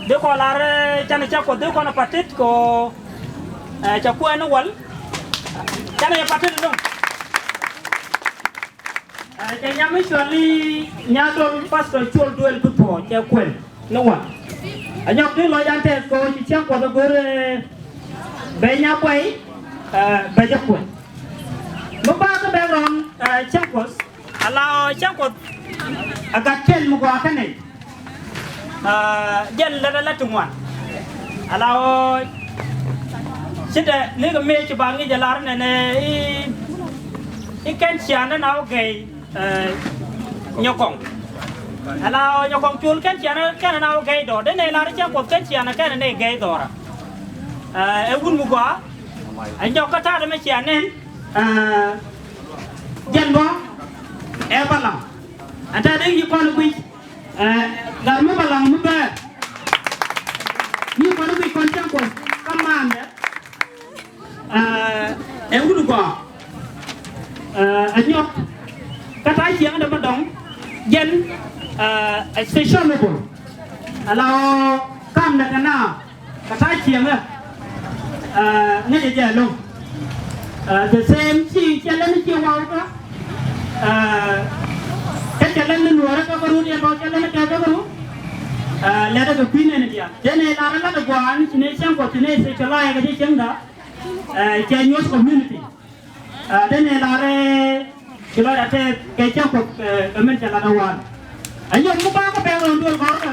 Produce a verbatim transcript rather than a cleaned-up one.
Dee kɔn lar, eh, canɛ cɛ Kuɔth dee kɔn ɛ patit kɔ, eh, cɛ kuɛn ni wal. Canɛ cɛ patit ni dɔŋ. Eh, cɛ nyam mi cuali Nyadol Pastor Cuɔl Duel bi thuɔɔ cɛ kuɛn ni wal. Ɛ nyɔk dee lɔc an tɛth kɔ ci cɛ Kuɔth ɛ go̱r, eh, bɛ nya kuɛy, eh, bɛ jɛ kuɛn. Mi ba kä background, eh, cɛ Kuɔth. Ala ɔ cäŋ Kuɔth a gat kɛl mi gɔaa kä nɛy. Ah, jɛn lät a lät ti ŋuan. Ala ɔ ci dɛ ni kɛ mëë ci ba ŋi̱c a lar nɛnɛ i̱, i̱ kɛn ciaŋ ni na wä gɛy, eh, Nyɔkɔŋ. Ala ɔ Nyɔkɔŋ Col kɛn ciaŋ ni kɛn na wä gɛy dɔɔr. Dee nɛy lar i̱ cäŋ Kuɔth kɛn ciaŋ ni kɛn ni gɛy dhɔra. Eh, ɛ wut mi gɔaa. Ɛ nyɔk kä ta̱a̱dɛ mɛ ciaŋ nɛn. Eh, jɛn bä ɛ Balaŋ. Ɛ ta̱a̱ dee yi kɔn guic, eh, gat mi Balaŋ mi bɛɛr. Yi kɔn guic kɔn cäŋ Kuɔth kä mandɛ. Eh, ɛ wut gɔaa. Eh, ɛ nyɔk kä ta̱a̱ ciaŋdɛ mi dɔŋ. Jɛn, eh, ɛ special level. Ala ɔ kam nɛ kɛ na. Kä ta̱a̱ ciɛŋä, ah, ŋäcɛ jɛ ɛlɔ̱ŋ. Ah, the same ci cɛ lɛn ci waw kä, ah, kä cɛ lɛn ni nuɔrä kä kä rut yɛn bä cɛ lɛn kɛ kä kä rut. Ah, lɛt kä kui̱ nɛn diaal. Dee nɛ lar lat gua̱a̱n ci nɛ cäŋ Kuɔth ci nɛ specialize kä ci cäŋda, ah, cɛ nyuɔth community. Ah, dee nɛ lar, eh, ci lɔc a tɛth kɛ cäŋ Kuɔth, eh, kɛ min cɛ lat a wan. A nyɔk mi ba kä background duel kɔr kä.